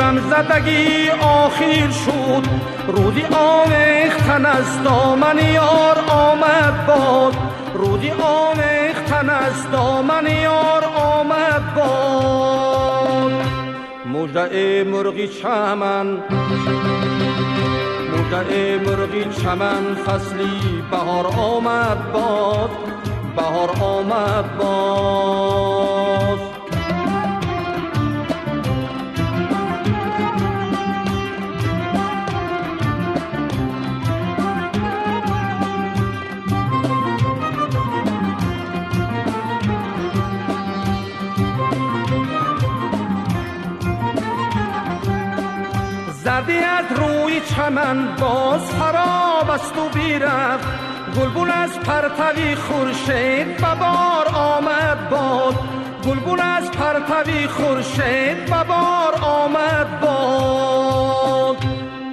غمزدگی آخر شد رودی آویختن از دامن یار آمد باد رودی آویختن از دامن یار آمد باد مژده مرغی چمن مژده مرغی چمن فصلی بهار آمد باد بهار آمد باز. زردی از روی چمن باز خراب است و بیرفت گلبول از پرتوی خورشید و بار آمد باد گلبول از پرتوی خورشید و بار آمد باد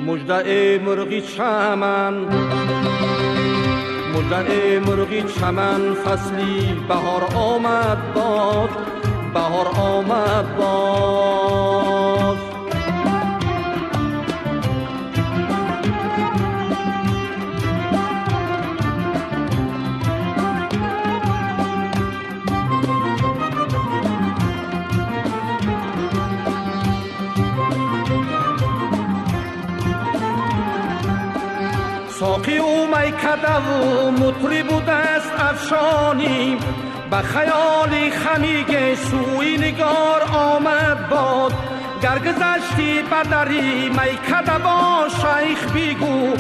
مژده مرغی چمن مژده مرغی چمن فصلی بهار آمد باد بهار آمد باد. ساقی و میکده و مطرب و دست افشانی به خیال خمیگ سوی نگار آمد باد گر گذشتی به دری میکده با شیخ بگو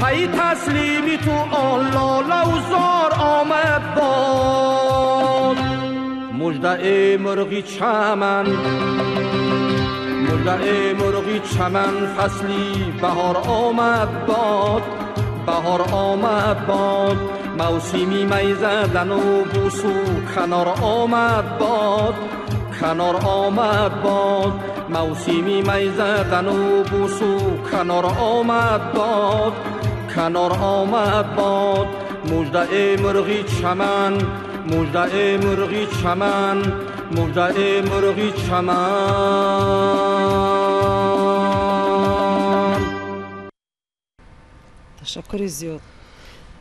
پی تسلیمی تو آن لاله و زار آمد باد مژده مرغی چمن مژده مرغی چمن فصلی بهار آمد باد بهار آمد باد موسمی می زدن و بوسو کنار آمد باد کنار آمد باد موسمی می زدن و بوسو کنار آمد باد کنار آمد باد مژده مرغی چمن مژده مرغی چمن مژده مرغی چمن. ташаккури зиёд.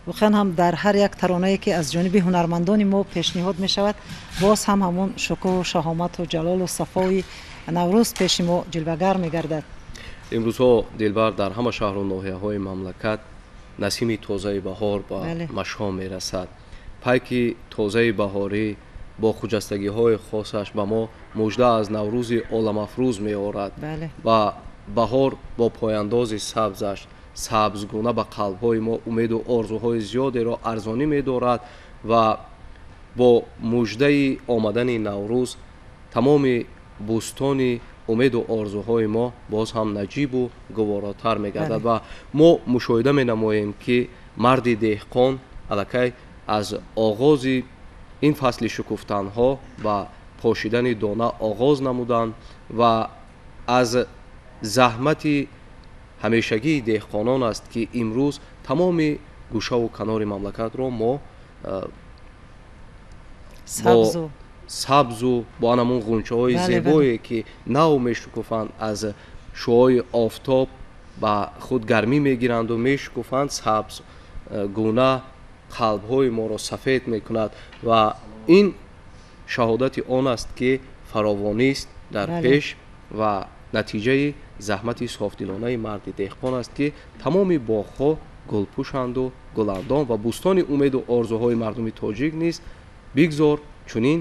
Воқеан ҳам дар ҳар як таронае ки аз ҷониби ҳунармандони мо пешниҳод мешавад боз ҳам ҳамон шукӯҳу шаҳомату ҷалолу сафои Наврӯз пеши мо ҷилвагар мегардад. Имрӯзҳо Дилбар дар ҳама шаҳру ноҳияҳои мамлакат насими тозаи баҳор ба машом мерасад. Пайки тозаи баҳорӣ бо хуҷастагиҳои хосаш ба мо мужда аз Наврӯзи оламафрӯз меорад ва баҳор бо пояндози сабзаш сабзгуна ба қалбҳои мо умеду орзуҳои зиёдеро арзонӣ медорад ва бо муждаи омадани Наврӯз тамоми бӯстони умеду орзуҳои мо боз ҳам наҷибу гуворотар мегардад ва мо мушоҳида менамоем ки марди деҳқон аллакай аз оғози ин фасли шукуфтанҳо ба пошидани дона оғоз намуданд ва аз заҳмати ҳамешагии деҳқонон аст ки имрӯз тамоми гӯшаву канори мамлакатро мо сабзу бо анамун ғунчаҳои зебое ки нав мешукуфанд аз шуои офтоб ба худ гармӣ мегиранду мешукуфанд сабз гуна қалбҳои моро сафед мекунад ва ин шаҳодати он аст ки фаровонист дар пеш ва натиҷаи заҳмати софдилонаи марди деҳқон аст ки тамоми боғҳо гулпӯшанду гуландом ва бӯстони умеду орзуҳои мардуми тоҷик низ бигзор чунин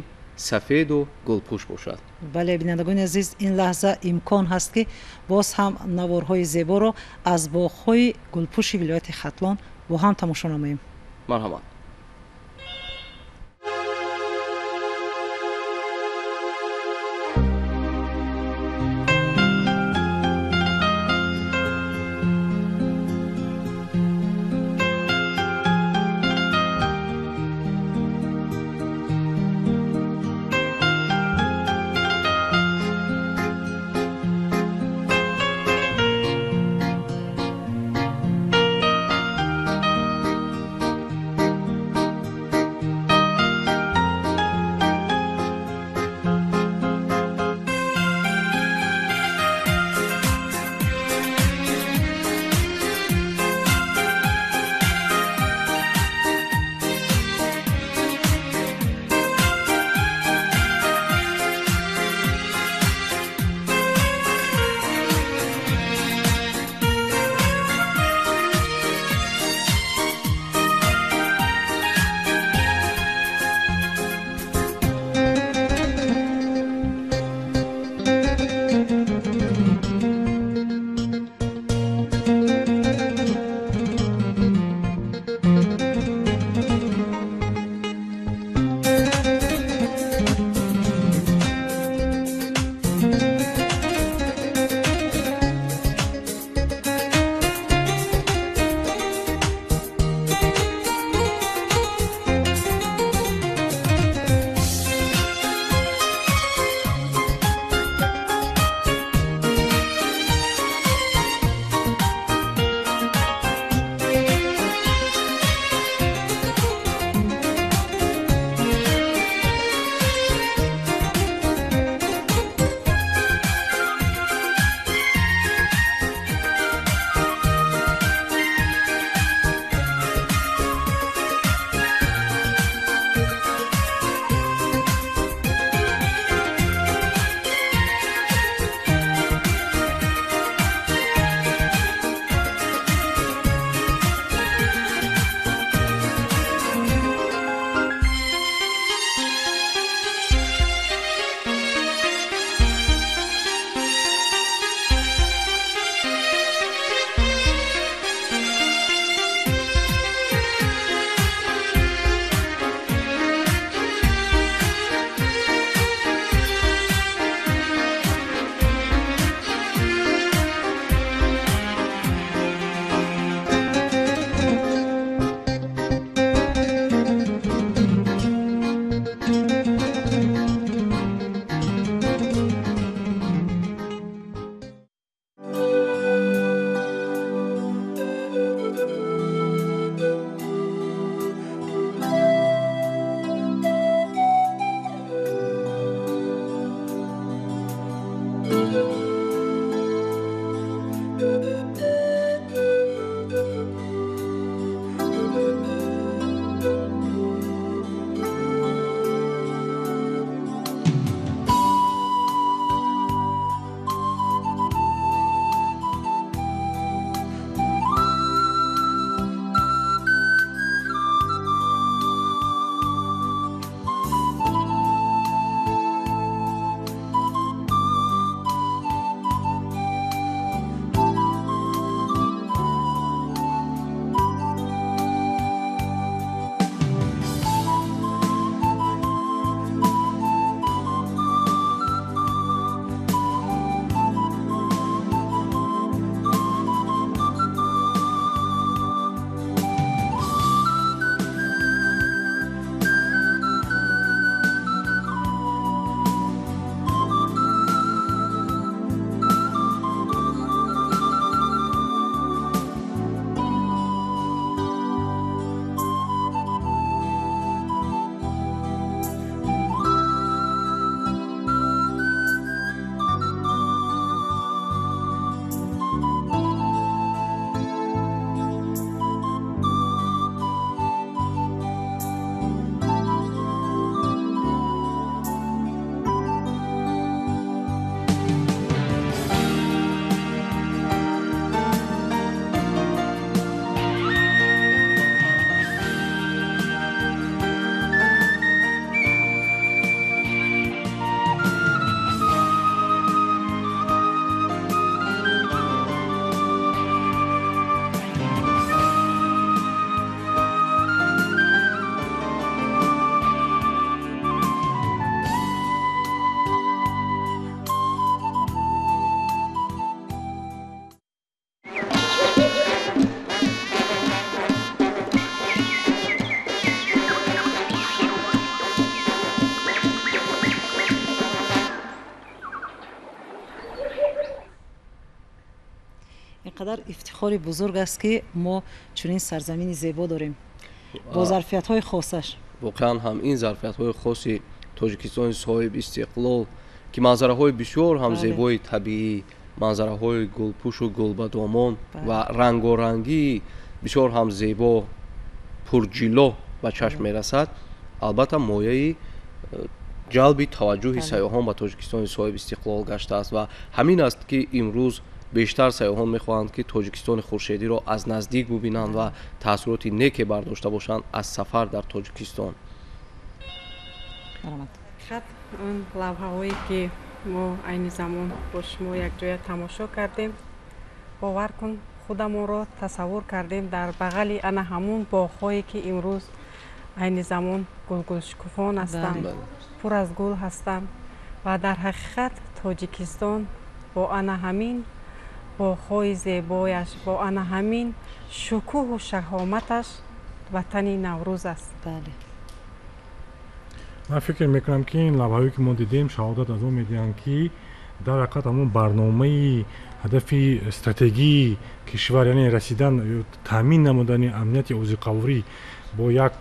сафеду гулпӯш бошад. Бале, бинандагони азиз, ин лаҳза имкон ҳаст ки боз ҳам наворҳои зеборо аз боғҳои гулпӯши вилояти Хатлон бо ҳам тамошо намоем. Марҳамат. Ин қадар ифтихори бузург аст, ки мо чунин сарзамини зебо дорем бо зарфиятҳои хосаш. Воқеан ҳам ин зарфиятҳои хоси Тоҷикистони соҳиби истиқлол, ки манзараҳои бисёр ҳам зебои табиӣ, манзараҳои гулпӯшу гулбадомон ва рангорангии бисёр ҳам зебо, пурҷило ба чашм мерасад, албатта мояи ҷалби таваҷҷӯҳи сайёҳон ба Тоҷикистони соҳиби истиқлол гаштааст. Ва ҳамин аст, ки имрӯз бештар сайёҳон мехоҳанд, ки Тоҷикистони хуршедиро аз наздик бубинанд ва таассуроти неке бардошта бошанд аз сафар дар Тоҷикистон. Ҳақиқат, он лавҳаҳое, ки мо айни замон бо шумо якҷоя тамошо кардем, бовар кун, худамонро тасаввур кардем дар бағали ана ҳамун боғҳое, ки имрӯз айни замон гулгулшукуфон ҳастанд, пур аз гул ҳастанд. Ва дар ҳақиқат Тоҷикистон бо ана ҳамин боғҳои зебояш, бо ана ҳамин шукӯҳу шаҳоматаш ватани Наврӯз аст. Ман фикр мекунам, ки ин лавҳаҳое, ки мо дидем, шаҳодат аз он медиҳанд, ки дар ҳақиқат ҳамон барномаи ҳадафи стратегии кишвар, яъне расидан, таъмин намудани амнияти озуқаворӣ бо як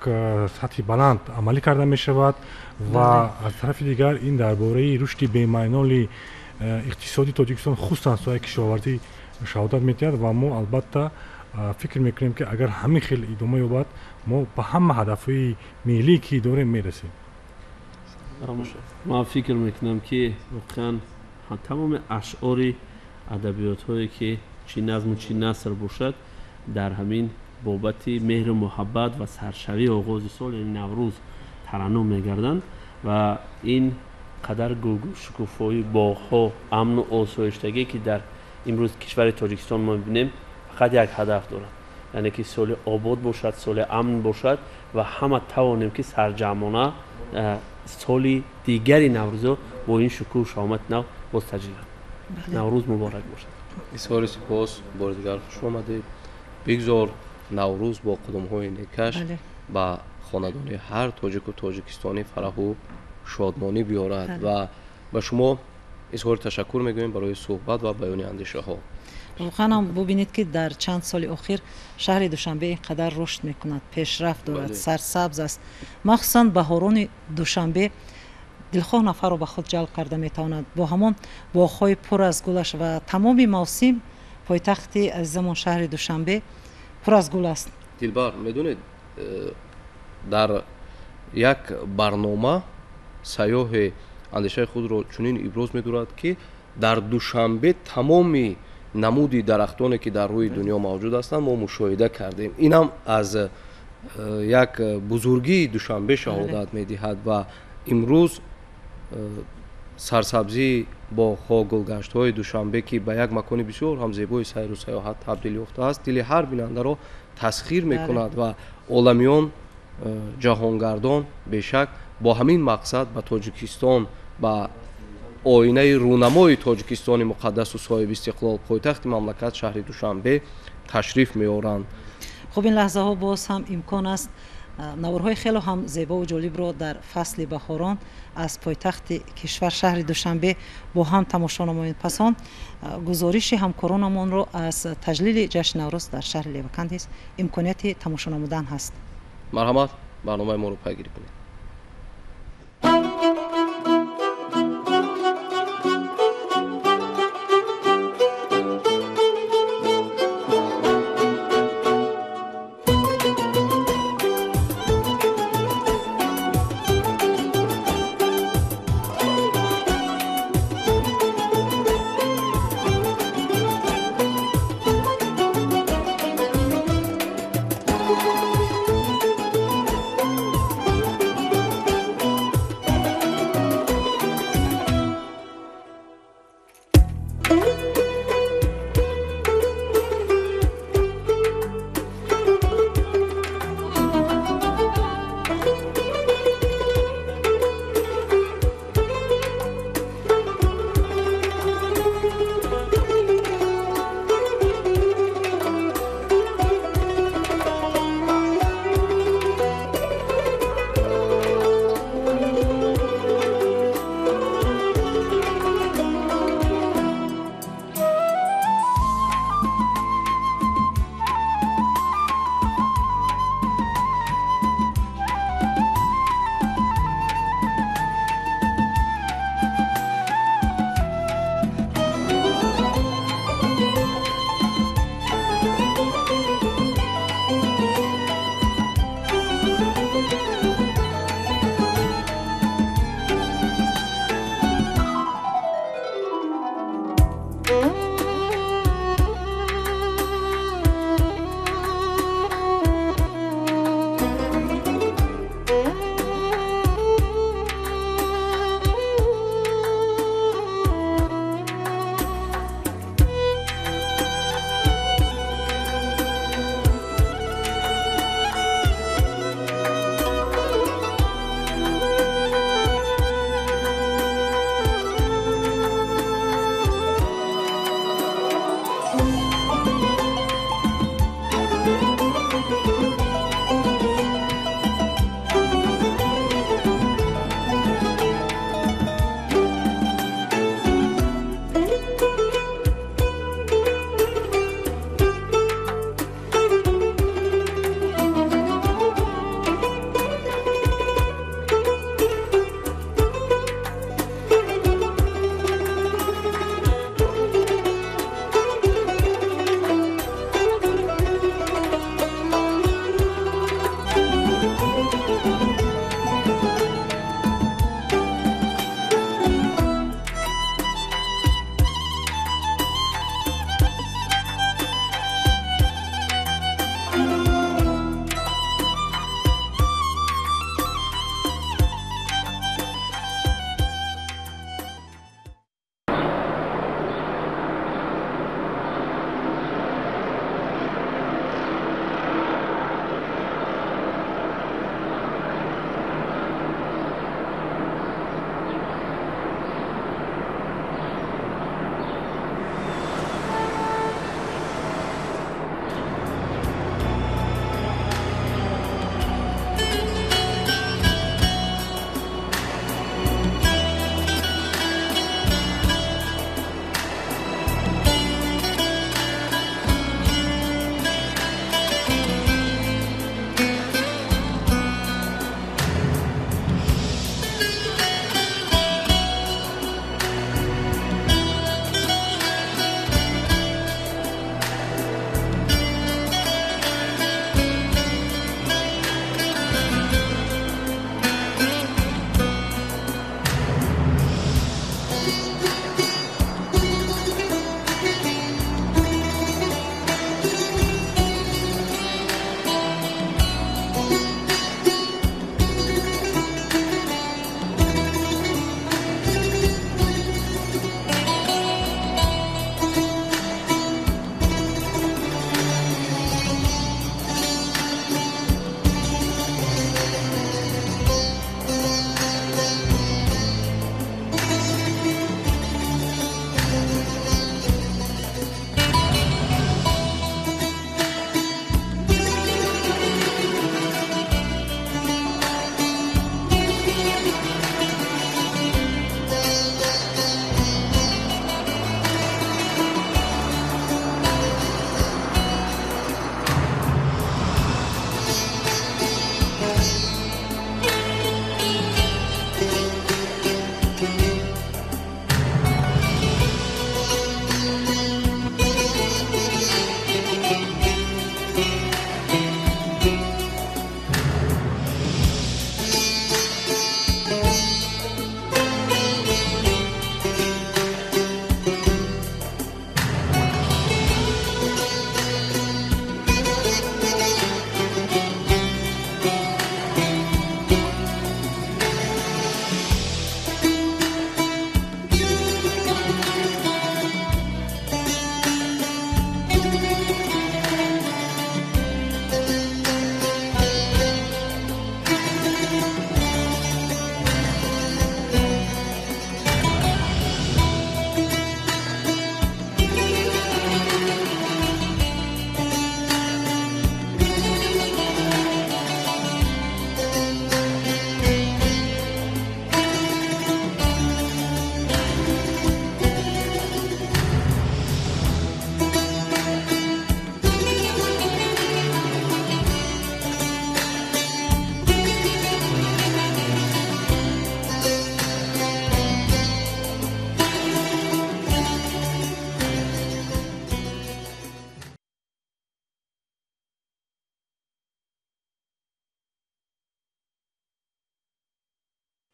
сатҳи баланд амалӣ карда мешавад. Ва аз тарафи дигар ин дар бораи рушди бемайноли иқтисоди Тоҷикистон, хусусан соҳаи кишоварзӣ, шаҳодат медиҳад. Ва мо албатта фикр мекунем, ки агар ҳамин хел идома ёбад, мо ба ҳама ҳадафҳои миллие, ки дорем, мерасем. Ман фикр мекунам, ки воқеан тамоми ашъори адабиётҳое, ки чӣ назму чӣ наср бошад, дар ҳамин бобати меҳру муҳаббат ва саршавии оғози сол, яъне Наврӯз, тараннум мегарданд. Ва ин қадар гулгулшукуфоии боғҳо, амну осоиштагие, ки дар имрӯз кишвари Тоҷикистон мо мебинем, фақат як ҳадаф дорад, яъне ки соли обод бошад, соли амн бошад ва ҳама тавонем, ки сарҷамъона соли дигари Наврӯзо бо ин шукӯҳу шаҳомати нав боз таҷлил. Наврӯз муборак бошад. Изҳори сипос, бори дигар хуш омадед. Бигзор Наврӯз бо қудумҳои некаш ба хонадони ҳар тоҷику тоҷикистонӣ фараҳу шодмонӣ биёрад. Ва ба шумо изҳори ташаккур мегӯем барои суҳбат ва баёни андешаҳо. Воқеан ҳам бубинед, ки дар чанд соли охир шаҳри Душанбе ин қадар рушд мекунад, пешрафт дорад, сарсабз аст. Махсусан баҳорони Душанбе дилхоҳ нафарро ба худ ҷалб карда метавонад бо ҳамон боғҳои пур аз гулаш, ва тамоми мавсим пойтахти азизамон шаҳри Душанбе пур аз гул аст. Дилбар, медонед, дар як барнома сайёҳе андешаи худро чунин иброз медорад, ки дар Душанбе тамоми намуди дарахтоне, ки дар рӯи дунё мавҷуд ҳастанд, мо мушоҳида кардем. Инам аз як бузургии Душанбе шаҳодат медиҳад. Ва имрӯз сарсабзии боғҳо, гулгаштҳои Душанбе, ки ба як макони бисёр ҳам зебои сайру сайёҳат табдил ёфтааст, дили ҳар бинандаро тасхир мекунад. Ва оламиён, ҷаҳонгардон бешак бо ҳамин мақсад ба Тоҷикистон, ба оинаи рӯнамои Тоҷикистони муқаддасу соҳиби истиқлол, пойтахти мамлакат шаҳри Душанбе ташриф меоранд. Хуб, ин лаҳзаҳо боз ҳам имкон аст наворҳои хело ҳам зебову ҷолибро дар фасли баҳорон аз пойтахти кишвар шаҳри Душанбе бо ҳам тамошо намоем. Пас он гузориши ҳамкоронамонро аз таҷлили ҷашни Наврӯз дар шаҳри Леваканд низ имконияти тамошо намудан ҳаст. Марҳамат, барномаи моро пайгирӣ кунед.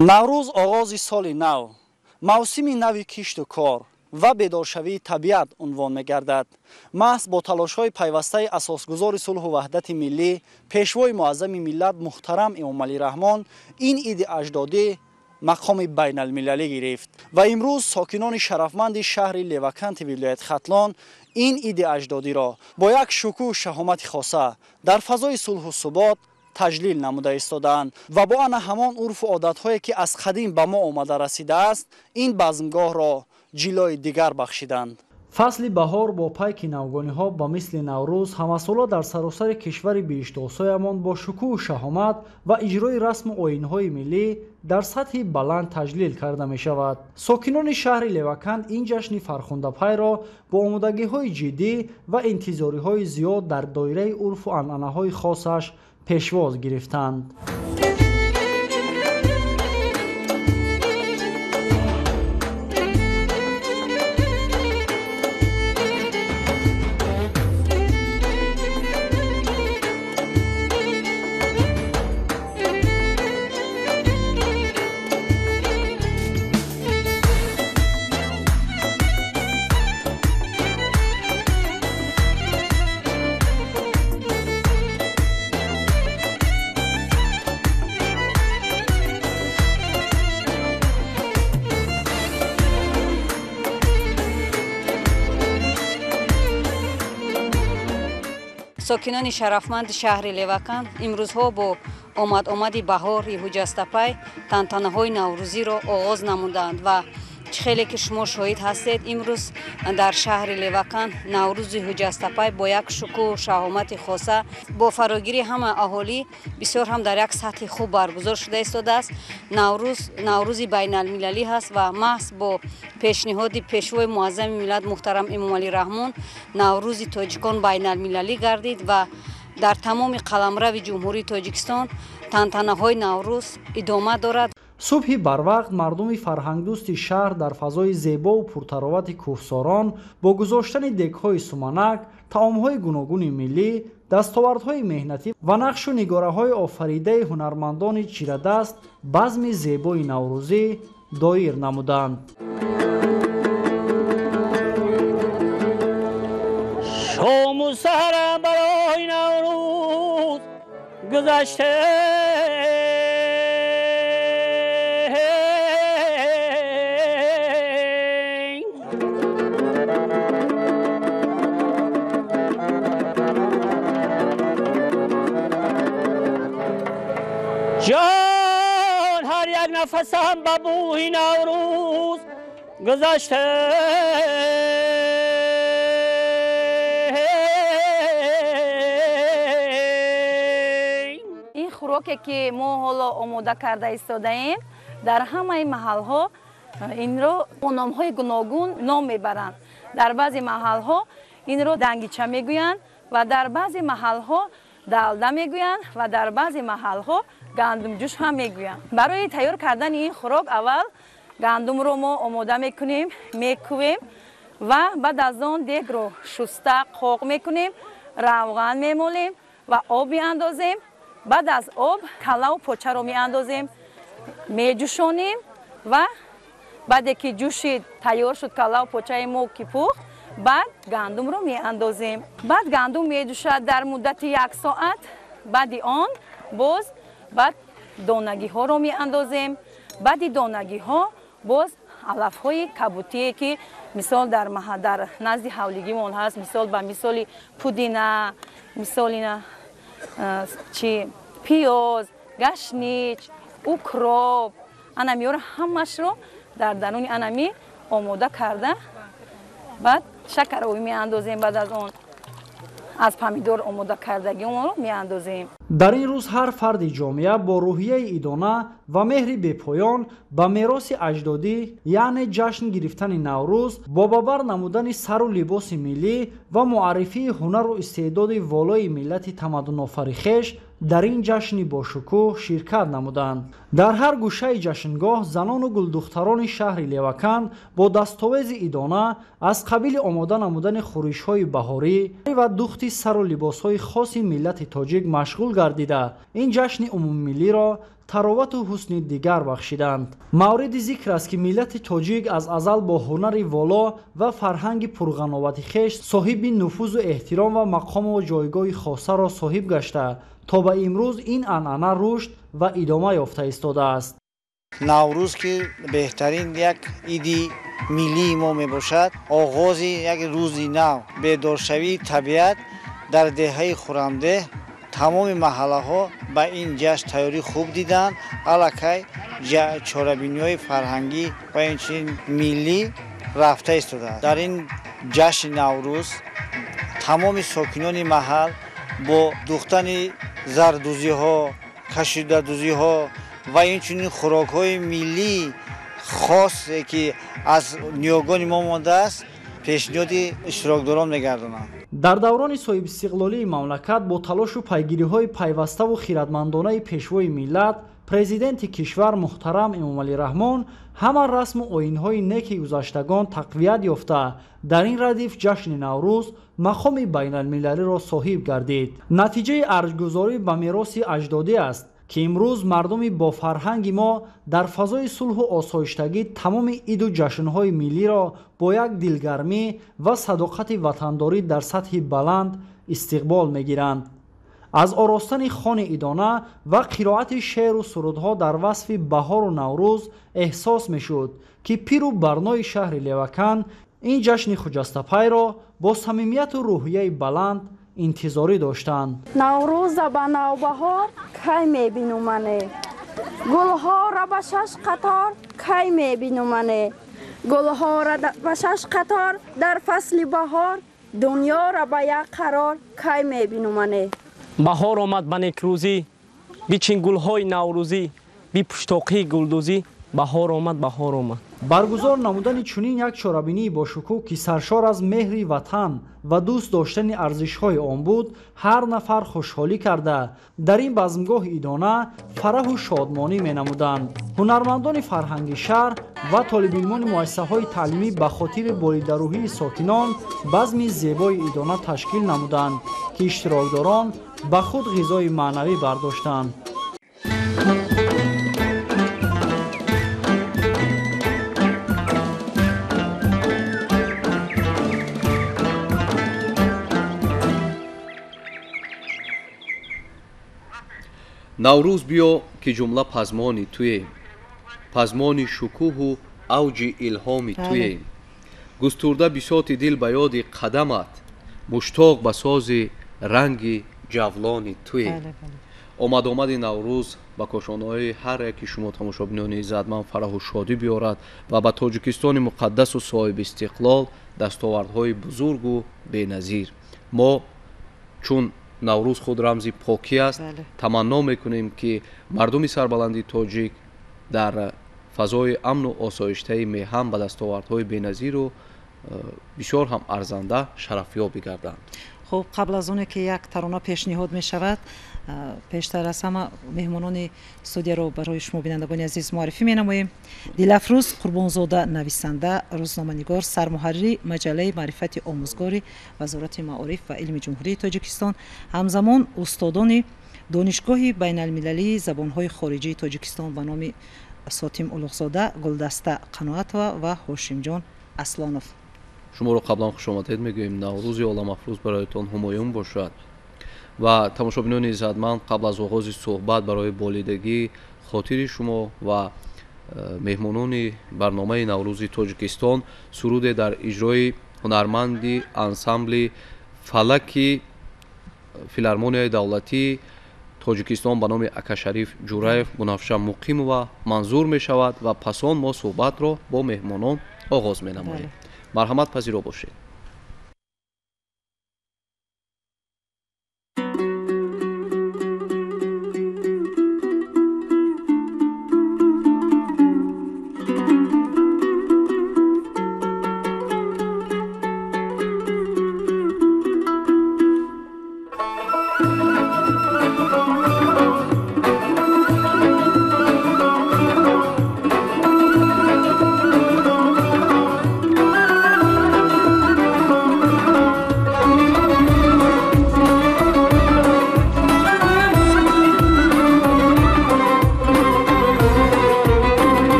Наврӯз оғози соли нав, мавсими нави кишту кор ва бедоршавии табиат унвон мегардад. Маҳз бо талошҳои пайвастаи асосгузори сулҳу ваҳдати миллӣ, пешвои муаззами миллат муҳтарам Эмомалӣ Раҳмон ин иди аҷдодӣ мақоми байналмилалӣ гирифт ва имрӯз сокинони шарафманди шаҳри Леваканти вилояти Хатлон ин иди аҷдодиро бо як шукӯҳу шаҳомати хоса дар фазои сулҳу субот таҷлил намуда истодаанд ва бо ана ҳамон урфу одатҳое ки аз қадим ба мо омада расидааст, ин базмгоҳро ҷилои дигар бахшиданд. Фасли баҳор бо пайки навгониҳо ба мисли Наврӯз ҳамасола дар саросари кишвари биҳиштосоямон бо шукӯҳу шаҳомат ва иҷрои расму оинҳои миллӣ дар сатҳи баланд таҷлил карда мешавад. Сокинони шаҳри Леваканд ин ҷашни фархундапайро бо омодагиҳои ҷиддӣ ва интизориҳои зиёд дар доираи урфу анъанаҳои хосаш пешвоз гирифтанд. Сокинони шарафманди шаҳри Леваканд имрӯзҳо бо омад-омади баҳори ҳуҷҷастапай тантанаҳои наврӯзиро оғоз намуданд ва чӣ хеле ки шумо шоҳид ҳастед, имрӯз дар шаҳри Леваканд Наврӯзи ҳуҷҷастапай бо як шукӯҳу шаҳомати хоса бо фарогирии ҳама аҳолӣ бисёр ҳам дар як сатҳи хуб баргузор шуда истодааст. Наврӯз наврӯзи байналмилалӣ ҳаст ва маҳз бо пешниҳоди пешвои муаззами миллат муҳтарам Эмомалӣ Раҳмон Наврӯзи тоҷикон байналмилалӣ гардид ва дар тамоми қаламрави Ҷумҳурии Тоҷикистон тантанаҳои Наврӯз идома дорад. Субҳи барвақт мардуми фарҳангдӯсти шаҳр дар фазои зебову пуртаровати кӯҳсорон бо гузоштани дегҳои суманак, таомҳои гуногуни миллӣ, дастовардҳои меҳнатӣ ва нақшу нигораҳои офаридаи ҳунармандони чирадаст базми зебои наврӯзӣ доир намуданд. Шому саҳарам барои Наврӯз гузашта, ҷон ҳар як нафасам ба бӯи Наврӯз гузашта. Ин хӯроке ки мо ҳоло омода карда истодаем, дар ҳамаи маҳалҳо инро бо номҳои гуногун ном мебаранд. Дар баъзе маҳалҳо инро дангича мегӯянд ва дар баъзе маҳалҳо далда мегӯянд ва дар баъзе маҳалҳо гандумҷӯш ҳам мегӯянд. Барои тайёр кардани ин хӯрок аввал гандумро мо омода мекунем, мекӯвем ва баъд аз он дегро шуста қоқ мекунем, равған мемолем ва об меандозем. Баъд аз об каллаву почаро меандозем, меҷӯшонем ва баъде ки ҷӯшид, тайёр шуд каллаву почаи мо ки пухт, баъд гандумро меандозем. Баъд гандум меҷӯшад дар муддати як соат. Баъди он боз баъд донагиҳоро меандозем. Баъди донагиҳо боз алафҳои кабутие ки мисол дар назди ҳавлигимон ҳаст, мисол ба мисоли пудина, мисоли чи пиёз, гашнич, укроп, анамиёро ҳамашро дар даруни анами омода карда баъд шакаро меандозем. Баъд аз он аз помидор омода кардагионро меандозем. Дар ин рӯз ҳар фарди ҷомеа бо рӯҳияи идона ва меҳри бепоён ба мероси аҷдодӣ, яъне ҷашн гирифтани Наврӯз бо ба бар намудани сару либоси миллӣ ва муаррифии ҳунару истеъдоди волои миллати тамаддунофари хеш дар ин ҷашни бошукӯҳ ширкат намуданд. Дар ҳар гӯшаи ҷашнгоҳ занону гулдухтарони шаҳри Леваканд бо дастовези идона аз қабили омода намудани хӯришҳои баҳорӣ ва духти сару либосҳои хоси миллати тоҷик машғул гардида, ин ҷашни умумимиллиро таровату ҳусни дигар бахшиданд. Мавриди зикр аст, ки миллати тоҷик аз азал бо ҳунари воло ва фарҳанги пурғановати хеш соҳиби нуфузу эҳтиром ва мақому ҷойгоҳи хосаро соҳиб гашта, то ба имрӯз ин анъана рушд ва идома ёфта истодааст. Наврӯз, ки беҳтарин як иди миллии мо мебошад, оғози як рӯзи нав, бедоршавии табиат дар деҳаи Хурамдеҳ тамоми маҳаллаҳо ба ин ҷашн тайёрӣ хуб диданд. Аллакай чорабиниҳои фарҳангӣ ва инчунин миллӣ рафта истодааст. Дар ин ҷашни Наврӯз тамоми сокинони маҳал бо духтани зардӯзиҳо, кашидадӯзиҳо ва инчунин хӯрокҳои миллии хосе, ки аз ниёгони мо мондааст, пешниҳоди иштирокдорон мегардонанд. Дар даврони соҳибистиқлолии мамлакат бо талошу пайгириҳои пайваставу хиратмандонаи пешвои миллат, президенти кишвар муҳтарам Эмомалӣ Раҳмон, ҳама расму оинҳои неки гузаштагон тақвият ёфта, дар ин радиф ҷашни Наврӯз мақоми байналмилалиро соҳиб гардид. Натиҷаи арҷгузорӣ ба мероси аҷдодӣ аст, ки имрӯз мардуми бофарҳанги мо дар фазои сулҳу осоиштагӣ тамоми иду ҷашнҳои миллиро бо як дилгармӣ ва садоқати ватандорӣ дар сатҳи баланд истиқбол мегиранд. Аз оростани хони идона ва қироати шеъру сурудҳо дар васфи баҳору Наврӯз эҳсос мешуд, ки пиру барнои шаҳри Левакан ин ҷашни хуҷастапайро бо самимияту рӯҳияи баланд интизорӣ доштанд. Наврӯза ба навбаҳор кай мебинумане, гулҳоро ба шаш қатор кай мебинумане, гулҳоро ба шаш қатор дар фасли баҳор, дунёро ба як қарор кай мебинумане. Баҳор омад ба некрӯзӣ, бичин гулҳои наврӯзӣ, бипуштоқии гулдӯзӣ, баҳор омад, баҳор омад. Баргузор намудани чунин як чорабинии бошукӯҳ, ки саршор аз меҳри ватан ва дӯст доштани арзишҳои он буд, ҳар нафар хушҳолӣ карда, дар ин базмгоҳи идона фараҳу шодмонӣ менамуданд. Ҳунармандони фарҳанги шаҳр ва толибилмони муассисаҳои таълимӣ ба хотири болидарӯҳии сокинон базми зебои идона ташкил намуданд, ки иштирокдорон ба худ ғизои маънавӣ бардоштанд. Наврӯз биё, ки ҷумла пазмони туем, пазмони шукӯҳу авҷи илҳоми туем. Густурда бисоти дил ба ёди қадамат, муштоқ ба сози ранги ҷавлони туем. Омад-омади Наврӯз ба кошонаҳои ҳар яки шумо тамошобинони иззатманд фараҳу шодӣ биёрад ва ба Тоҷикистони муқаддасу соҳибистиқлол дастовардҳои бузургу беназир. Мо чун Наврӯз худ рамзи покӣ аст, таманно мекунем, ки мардуми сарбаланди тоҷик дар фазои амну осоиштаи меҳан ба дастовардҳои беназиру бисёр ҳам арзанда шарафёб бигарданд. Хуб, қабл аз оне ки як тарона пешниҳод мешавад, пештар аз ҳама меҳмонони студияро барои шумо бинандагони азиз муаррифӣ менамоем. Дилафрӯз Қурбонзода, нависанда, рӯзноманигор, сармуҳаррири маҷаллаи маърифати омӯзгори Вазорати маориф ва илми Ҷумҳурии Тоҷикистон, ҳамзамон устодони Донишгоҳи байналмилалии забонҳои хориҷии Тоҷикистон ба номи Сотим Улуғзода, Гулдаста Қаноатова ва Ҳошимҷон Аслонов. Шуморо қаблан хушомадед мегӯем. Наврӯзи оламафрӯз бароятон ҳумоюн бошад. Ва тамошобинони иззатманд, қабл аз оғози суҳбат барои болидагӣ хотири шумо ва меҳмонони барномаи Наврӯзи Тоҷикистон суруде дар иҷрои ҳунарманди ансамбли фалаки филармонияи давлатии Тоҷикистон ба номи Акашариф Ҷураев Бунафша Муқимова манзур мешавад ва пасон мо суҳбатро бо меҳмонон оғоз менамоем. Марҳамат, пазиро бошед.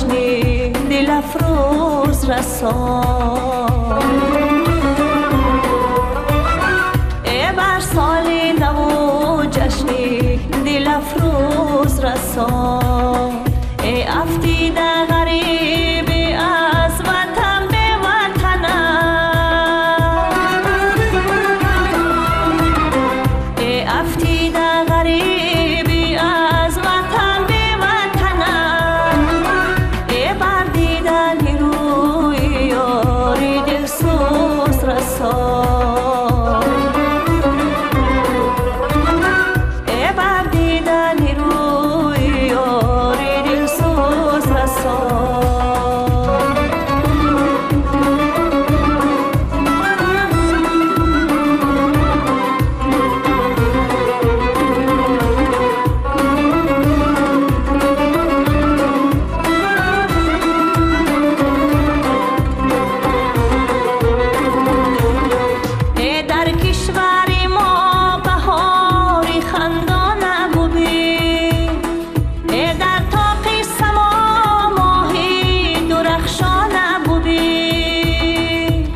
جشنی دل افروز رسان. ای بر سال نو جشنی دل افروز رسان. ای افتیده غریبی از وطن به وطنم، ای افتیده غریبی از وطن به وطنم، ای بر دیدن روی یاری دلسوز رسان. ای بر دیدن روی یاری دلسوز رسان. ای در کشور ما بهاری خندان ببین، ای در طاق سما ماهی درخشان ببین.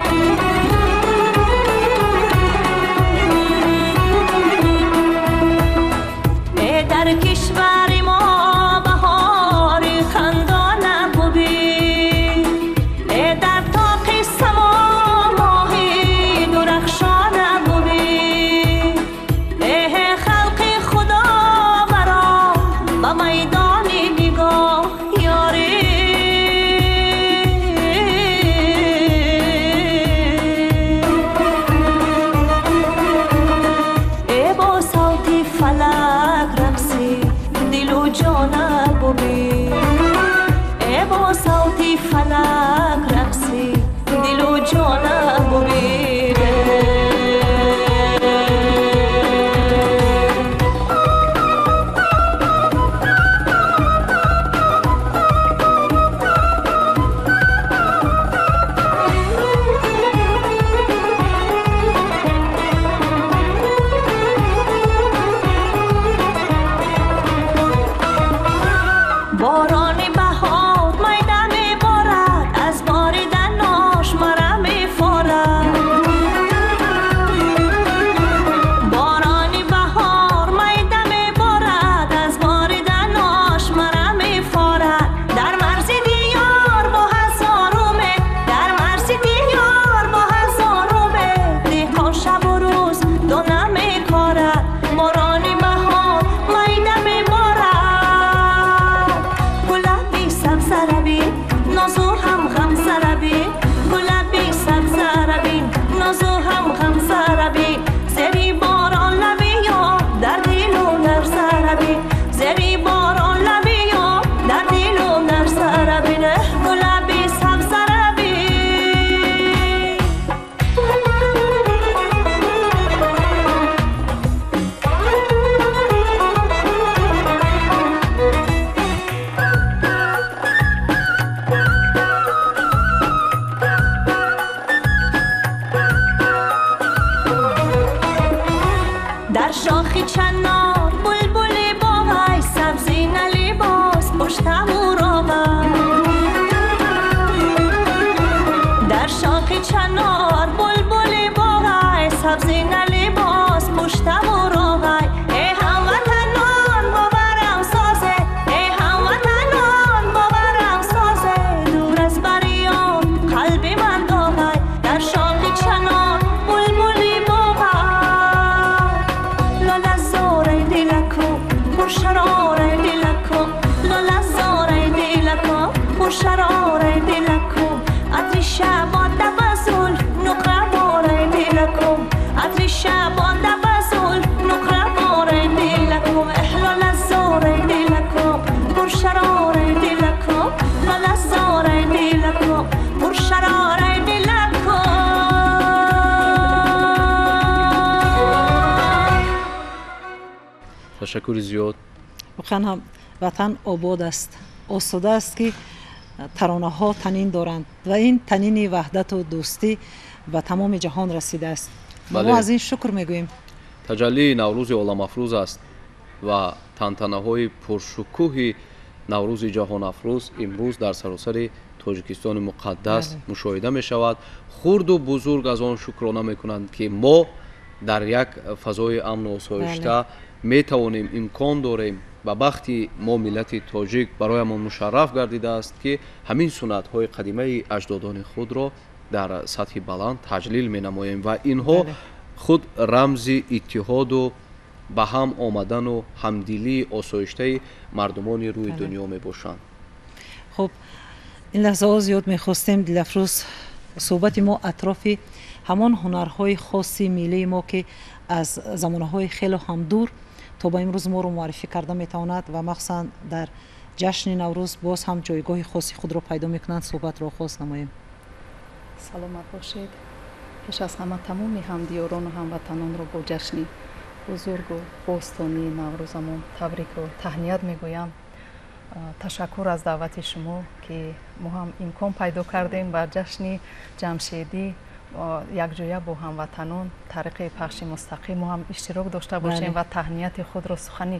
ای در کشور ما بهاری خندان ببین، ای در طاق سما ماهی درخشان ببین. ای خلق خدا برا به میدان نگاه یاری، ای با صوت فلک رقصی دل و جان ببین، ای با صوت فلک رقصی دل و جان ببین. باران بهار میده میبارد، از باریدناش مرا میفارد. باران بهار میده میبارد، از باریدناش مرا میفارد. در مرز دیار با هزار امید، در مرز دیار با هزار امید، دهقان شب و روز دانه میکارد. باران بهار میده میبارد، گلابی سبز عربی نازو هم غمز عربی، گلابی سبز عربی نازو هم غمز عربی. زری باران لبی یار در دل و نرز عربی، زری باران لبی یار در دل و نرز عربی. نه گلابی سبز عربی. در شاخ چنار بلبل باغی سبزی لباس پشت او را در شاخ چنار بلبل باغی سبزی لباس پشت او را. ای هموطنان باورم سازه، ای هموطنان باورم سازه، دور از بریان قلب من داغی. در شاخ چنار بلبل باغی لاله زار دلکو پرشرار دلکو، لاله زار دلکو پرشرار دلکو. عطر شبان دبزول نقره بار دلکو، عطر شبان دبزول نقره بار دلکو. لاله زار دلکو پرشرار دلکو، لاله زار دلکو پرشرار دلکو. Ташаккури зиёд. Воқеан ҳам ватан обод аст, осуда аст ки таронаҳо танин доранд ва ин танини ваҳдату дӯстӣ ба тамоми ҷаҳон расидааст. Мо аз ин шукр мегӯем. Таҷаллии Наврӯзи оламафрӯз аст ва тантанаҳои пуршукӯҳи Наврӯзи ҷаҳонафрӯз имрӯз дар саросари Тоҷикистони муқаддас мушоҳида мешавад. Хурду бузург аз он шукрона мекунанд, ки мо дар як фазои амну осоишта метавонем, имкон дорем. Ба бахти мо миллати тоҷик бароямон мушарраф гардидааст, ки ҳамин суннатҳои қадимаи аҷдодони худро дар сатҳи баланд таҷлил менамоем ва инҳо худ рамзи иттиҳоду ба ҳам омадану ҳамдилии осоиштаи мардумони рӯи дунё мебошанд. Хуб, ин лаҳзаҳо зиёд мехостем, Дилафрӯз, суҳбати мо атрофи ҳамон ҳунарҳои хоси миллии мо, ки аз замонаҳои хело ҳам дур то ба имрӯз моро муаррифӣ карда метавонад ва махсусан дар ҷашни Наврӯз боз ҳам ҷойгоҳи хоси худро пайдо мекунанд, суҳбатро оғоз намоем. Саломат бошед. Пеш аз ҳама тамоми ҳамдиёрону ҳамватанонро бо ҷашни бузургу бостонии Наврӯзамон табрику таҳният мегӯям. Ташаккур аз даъвати шумо, ки мо ҳам имкон пайдо кардем ба ҷашни ҷамшедӣ якҷоя бо ҳамватанон тариқи пахши мустақим мо ҳам иштирок дошта бошем ва таҳнияти худро, сухани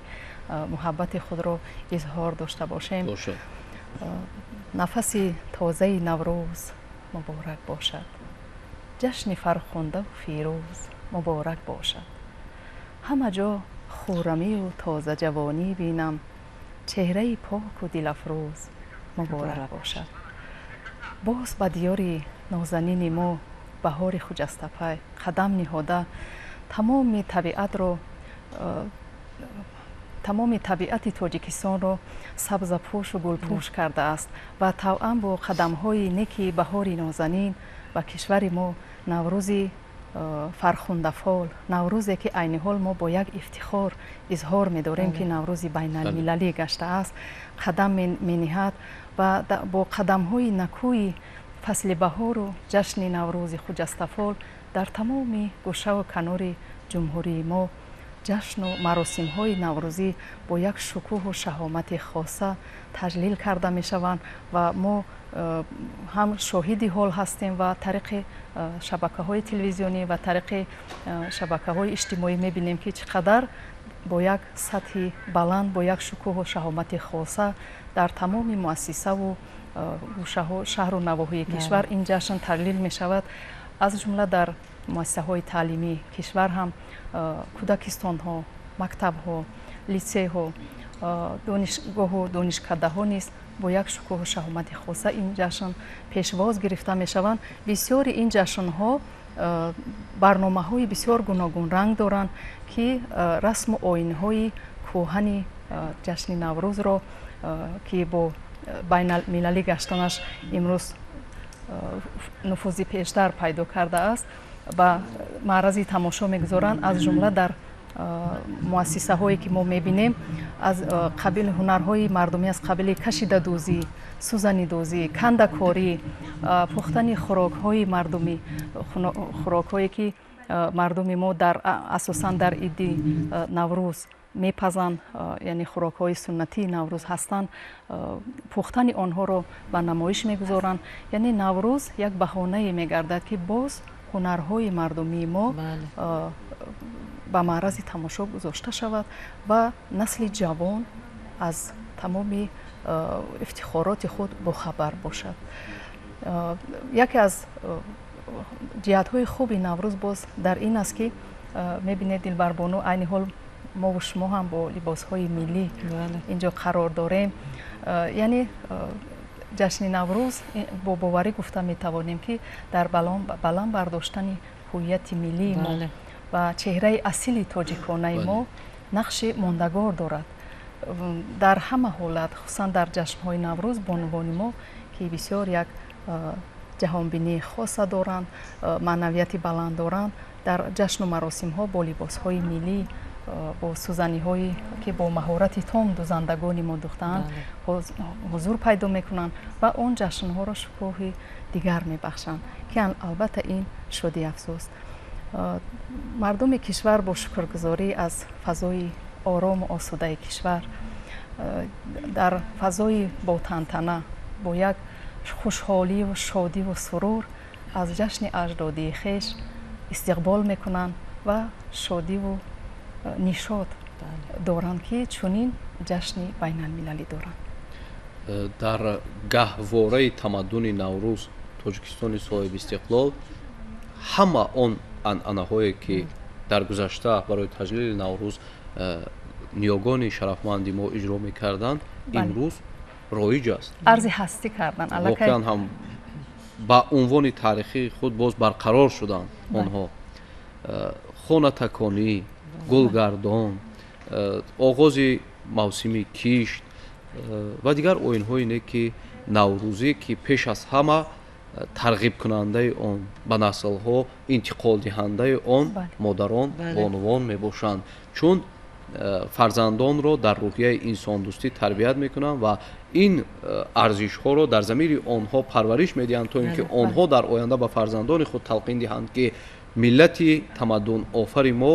муҳаббати худро изҳор дошта бошем. Нафаси тозаи Наврӯз муборак бошад, ҷашни фархундаву фирӯз муборак бошад. Ҳама ҷо хуррамию тозаҷавонӣ бинам, чеҳраи поку дилафрӯз муборак бошад. Боз ба диёри нозанини мо баҳори хуҷастапай қадам ниҳода, тамоми табиатро, тамоми табиати Тоҷикистонро сабзапӯшу гулпӯш кардааст ва тавъан бо қадамҳои неки баҳори нозанин ба кишвари мо Наврӯзи фархундафол, Наврӯзе ки айни ҳол мо бо як ифтихор изҳор медорем, ки Наврӯзи байналмилалӣ гаштааст, қадам мениҳад ва бо қадамҳои накӯи фасли баҳору ҷашни Наврӯзи хуҷастафол дар тамоми гӯшаву канори ҷумҳурии мо ҷашну маросимҳои наврӯзӣ бо як шукӯҳу шаҳомати хоса таҷлил карда мешаванд ва мо ҳам шоҳиди ҳол ҳастем ва тариқи шабакаҳои телевизионӣ ва тариқи шабакаҳои иҷтимоӣ мебинем, ки чӣ қадар бо як сатҳи баланд, бо як шукӯҳу шаҳомати хоса дар тамоми муассисаву гӯшаҳо, шаҳру навоҳии кишвар ин ҷашн таҷлил мешавад. Аз ҷумла дар муассисаҳои таълимии кишвар ҳам кӯдакистонҳо, мактабҳо, литсейҳо, донишгоҳу донишкадаҳо низ бо як шукӯҳу шаҳомати хоса ин ҷашн пешвоз гирифта мешаванд. Бисёри ин ҷашнҳо барномаҳои бисёр гуногунранг доранд, ки расму оинҳои кӯҳани ҷашни Наврӯзро, ки бо байналмилалӣ гаштанаш имрӯз нуфузи пештар пайдо кардааст, ба маърази тамошо мегузоранд. Аз ҷумла дар муассисаҳое ки мо мебинем, аз қабили ҳунарҳои мардумӣ, аз қабили кашидадӯзӣ, сӯзанидӯзӣ, кандакорӣ, пухтани хӯрокҳои мардумӣ, хӯрокҳое ки мардуми мо асосан дар иди Наврӯз мепазанд, яъне хӯрокҳои суннатии Наврӯз ҳастанд, пухтани онҳоро ба намоиш мегузоранд. Яъне Наврӯз як баҳонае мегардад, ки боз ҳунарҳои мардумии мо ба маърази тамошо гузошта шавад ва насли ҷавон аз тамоми ифтихороти худ бохабар бошад. Яке аз ҷиҳатҳои хуби Наврӯз боз дар ин аст, ки мебинед, Дилбарбону, айни ҳол мову шумо ҳам бо либосҳои миллӣ инҷо қарор дорем. Яъне ҷашни Наврӯз бо боварӣ гуфта метавонем, ки дар баланд бардоштани ҳуввияти миллии мо ва чеҳраи асили тоҷиконаи мо нақши мондагор дорад. Дар ҳама ҳолат, хусусан дар ҷашнҳои Наврӯз, бонувони мо, ки бисёр як ҷаҳонбинии хоса доранд, маънавияти баланд доранд, дар ҷашну маросимҳо бо либосҳои миллӣ, бо сӯзаниҳое ки бо маҳорати том дузандагони мо духтаанд, ҳузур пайдо мекунанд ва он ҷашнҳоро шукӯҳи дигар мебахшанд, ки албатта ин шодиафзост. Мардуми кишвар бо шукргузорӣ аз фазои орому осудаи кишвар, дар фазои ботантана, бо як хушҳолию шодиву сурур аз ҷашни аҷдодии хеш истиқбол мекунанд ва шодиву нишот доранд, ки чунин ҷашни байналмилалӣ доранд. Дар гаҳвораи тамаддуни Наврӯз Тоҷикистони соҳибистиқлол ҳама он анъанаҳое, ки дар гузашта барои таҷлили Наврӯз ниёгони шарафманди мо иҷро мекарданд, имрӯз роиҷ аст. Арзи ҳастӣ кардан. Воқеан ҳам ба унвони таърихии худ боз барқарор шуданд онҳо. Хонатаконӣ, гулгардон, оғози мавсими кишт ва дигар оинҳои не ки наврӯзӣ, ки пеш аз ҳама тарғибкунандаи он, ба наслҳо интиқолдиҳандаи он модарон, бонувон мебошанд, чун фарзандонро дар рӯҳияи инсондӯстӣ тарбият мекунанд ва ин арзишҳоро дар замири онҳо парвариш медиҳанд, то ин ки онҳо дар оянда ба фарзандони худ талқин диҳанд, ки миллати тамаддунофари мо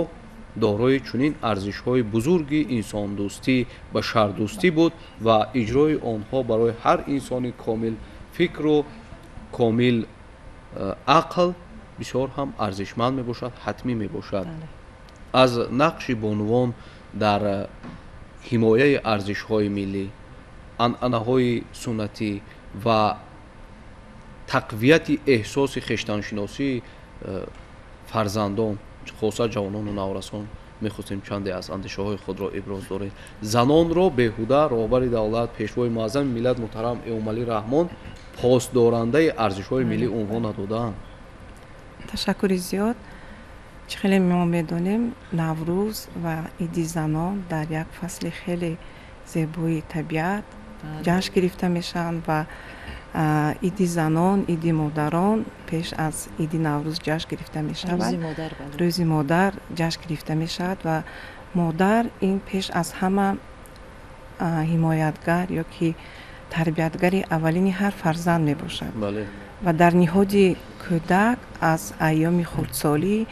дорои чунин арзишҳои бузурги инсондӯстӣ, башардӯстӣ буд ва иҷрои онҳо барои ҳар инсони комил фикру комил ақл бисёр ҳам арзишманд мебошад, ҳатмӣ мебошад. Аз нақши бонувон дар ҳимояи арзишҳои миллӣ, анъанаҳои суннатӣ ва тақвияти эҳсоси хештаншиносии фарзандон, хоса ҷавонону наврасон, мехостем чанде аз андешаҳои худро иброз доред. Занонро беҳуда роҳбари давлат, пешвои муаззами миллат муҳтарам Эмомалӣ Раҳмон посдорандаи арзишҳои миллӣ унвон надодаанд. Ташаккури зиёд. Чӣ хеле мо медонем, Наврӯз ва иди занон дар як фасли хеле зебои табиат ҷашн гирифта мешаванд ва иди занон, иди модарон пеш аз иди Наврӯз ҷашн гирифта мешавад. Рӯзи модар ҷашн гирифта мешавад ва модар ин пеш аз ҳама ҳимоятгар ё ки тарбиятгари аввалини ҳар фарзанд мебошад. Ва дар ниҳоди кӯдак аз айёми хурдсолӣ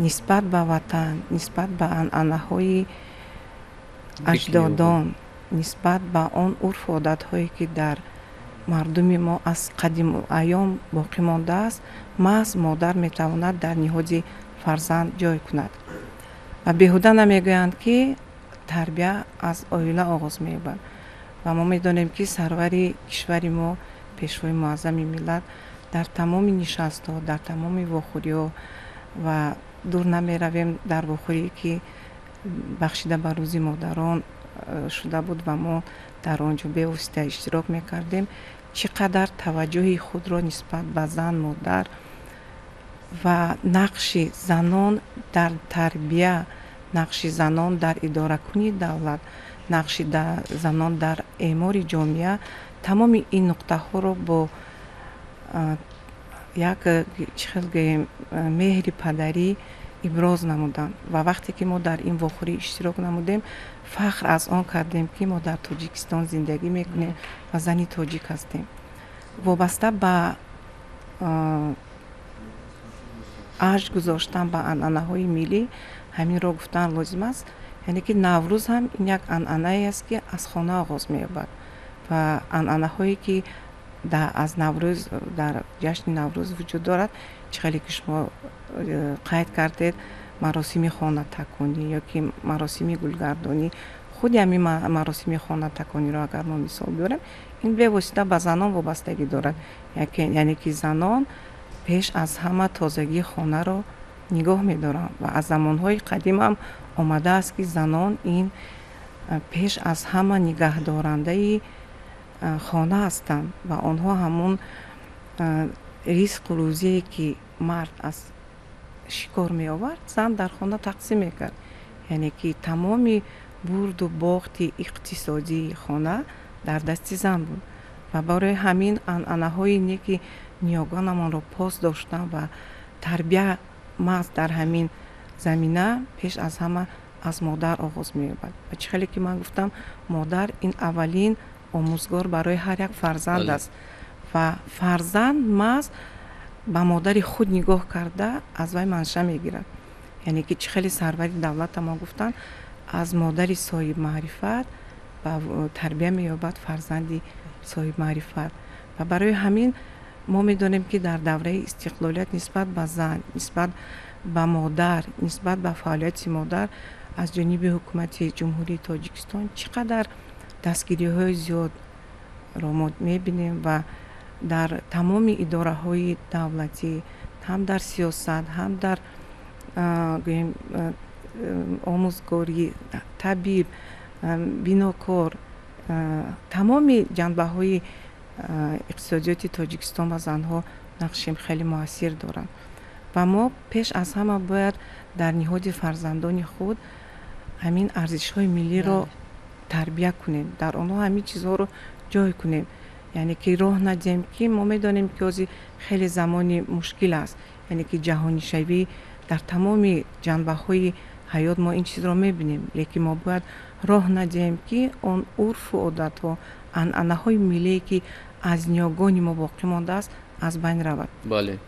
нисбат ба ватан, нисбат ба анъанаҳои аҷдодон, нисбат ба он урфу одатҳое, ки дар мардуми мо аз қадиму айём боқӣ мондааст, маҳз модар метавонад дар ниҳоди фарзанд ҷой кунад. Ва беҳуда намегӯянд, ки тарбия аз оила оғоз меёбад. Ва мо медонем, ки сарвари кишвари мо, пешвои муаззами миллат, дар тамоми нишастҳо, дар тамоми вохӯриҳо, ва дур намеравем, дар вохӯрие, ки бахшида ба рӯзи модарон шуда буд ва мо дар он ҷо бевосита иштирок мекардем, чӣ қадар таваҷҷӯҳи худро нисбат ба зан, модар ва нақши занон дар тарбия, нақши занон дар идоракунии давлат, нақши занон дар эъмори ҷомеа, тамоми ин нуқтаҳоро бо як, чӣ хел гӯем, меҳри падарӣ иброз намуданд. Ва вақте ки мо дар ин вохӯрӣ иштирок намудем, фахр аз он кардем, ки мо дар Тоҷикистон зиндагӣ мекунем ва зани тоҷик ҳастем. Вобаста ба арҷ гузоштан ба анъанаҳои миллӣ ҳаминро гуфтан лозим аст, яъне ки Наврӯз ҳам ин як анъанае аст, ки аз хона оғоз меёбад ва анъанаҳое, ки аз Наврӯз, дар ҷашни Наврӯз вуҷуд дорад, чӣ хеле ки шумо қайд кардед, маросими хонатаконӣ ё ки маросими гулгардонӣ, худи ҳамин маросими хонатакониро агар мо мисол биёрем, ин бевосита ба занон вобастагӣ дорад, яъне ки занон пеш аз ҳама тозагии хонаро нигоҳ медоранд. Ва аз замонҳои қадим ҳам омадааст, ки занон ин пеш аз ҳама нигаҳдорандаи хона ҳастанд ва онҳо ҳамун ризқу рӯзие, ки мард аз шикор меовард, зан дар хона тақсим мекард, яъне ки тамоми бурду бохти иқтисодии хона дар дасти зан буд. Ва барои ҳамин анъанаҳои неки ниёгонамонро пос доштан ва тарбия маҳз дар ҳамин замина пеш аз ҳама аз модар оғоз меёбад. Ва чӣ хеле ки ман гуфтам, модар ин аввалин омӯзгор барои ҳар як фарзанд аст ва фарзанд маҳз ба модари худ нигоҳ карда аз вай манша мегирад, яъне ки чӣ хеле сарвари давлатамон гуфтанд, аз модари соҳибмаърифат ба тарбия меёбад фарзанди соҳибмаърифат. Ва барои ҳамин мо медонем, ки дар давраи истиқлолият нисбат ба зан, нисбат ба модар, нисбат ба фаъолияти модар аз ҷониби ҳукумати Ҷумҳурии Тоҷикистон чӣ қадар дастгириҳои зиёд ро мо мебинем ва дар тамоми идораҳои давлатӣ, ҳам дар сиёсат, ҳам дар гӯем омӯзгорӣ, табиб, бинокор, тамоми ҷанбаҳои иқтисодиёти Тоҷикистон ва занҳо нақши хеле муассир доранд. Ва мо пеш аз ҳама бояд дар ниҳоди фарзандони худ ҳамин арзишҳои миллиро тарбия кунем, дар онҳо ҳамин чизҳоро ҷой кунем, яъне ки роҳ надиҳем, ки мо медонем, ки ҳозир хеле замони мушкил аст, яъне ки ҷаҳонишавӣ дар тамоми ҷанбаҳои ҳаёт мо ин чизро мебинем, лекин мо бояд роҳ надиҳем, ки он урфу одатҳо, анъанаҳои миллие, ки аз ниёгони мо боқӣ мондааст, аз байн равад. Бале,